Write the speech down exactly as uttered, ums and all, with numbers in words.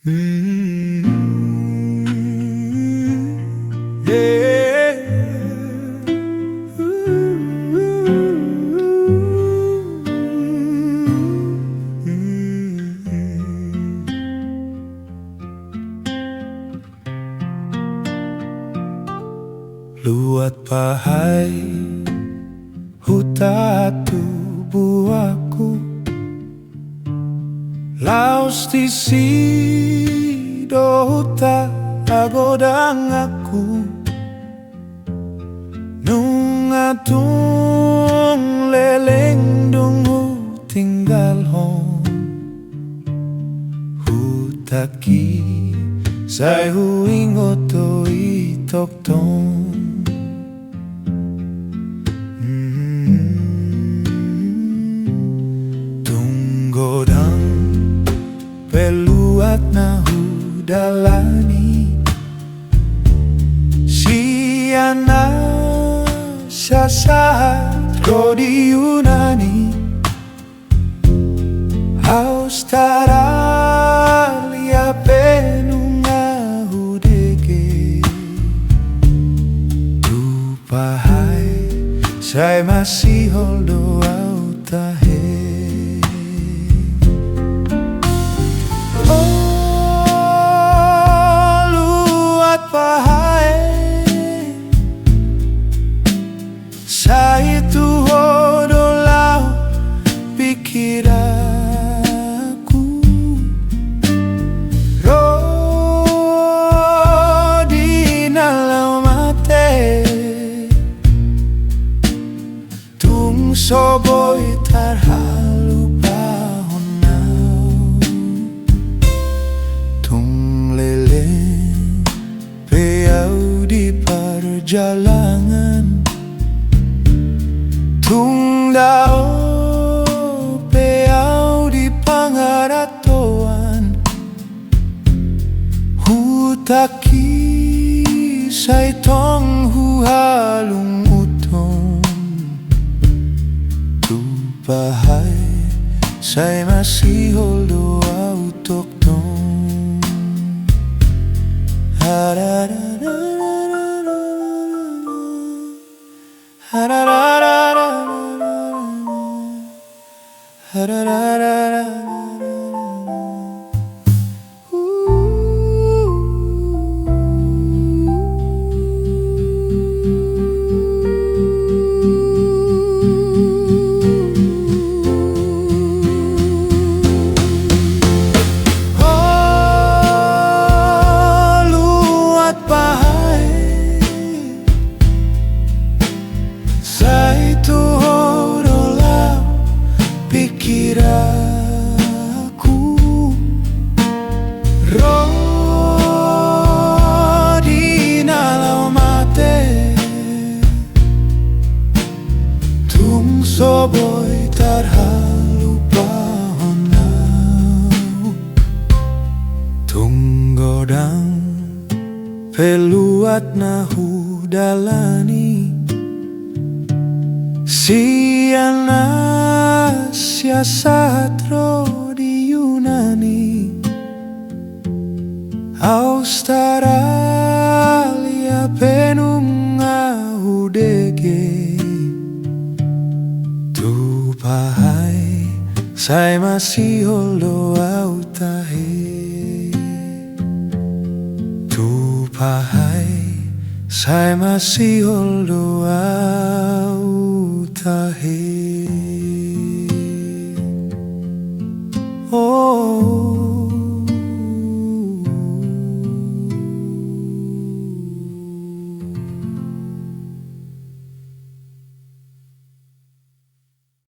Luat pahae huta tubuanku, laos disi do huta hagodanganku. Nunga tung leleng dung hutinggalhon hutangki, sai huingot do i tongtong. Tung godang pe luat na hudalani, sian na sahat ro di Yunani. Australia pe nunga hudege, tu pahae sai masihol do au tahe. O luat pahae, sai tu ho do laho pikiranku, ro di na laho mate. Tung so boi tarhalupahon au, tung leleng pe au di parjalangan, tung dao pe au di pangarantoan, hutangki sai tong huhalunguthon, tu pahae sai masihol do au tongtong. Luat pahae, sai tu ho do laho pikiranku, ro di na laho mate. Tung so boi tarhalupahon au, tung godang pe luat na hudalani, sian na sahat ro di Yunani. Australia pe nunga hudege, tu pahae sai masihol do au tahe, tu pahae sai masihol do au tahe. Oh.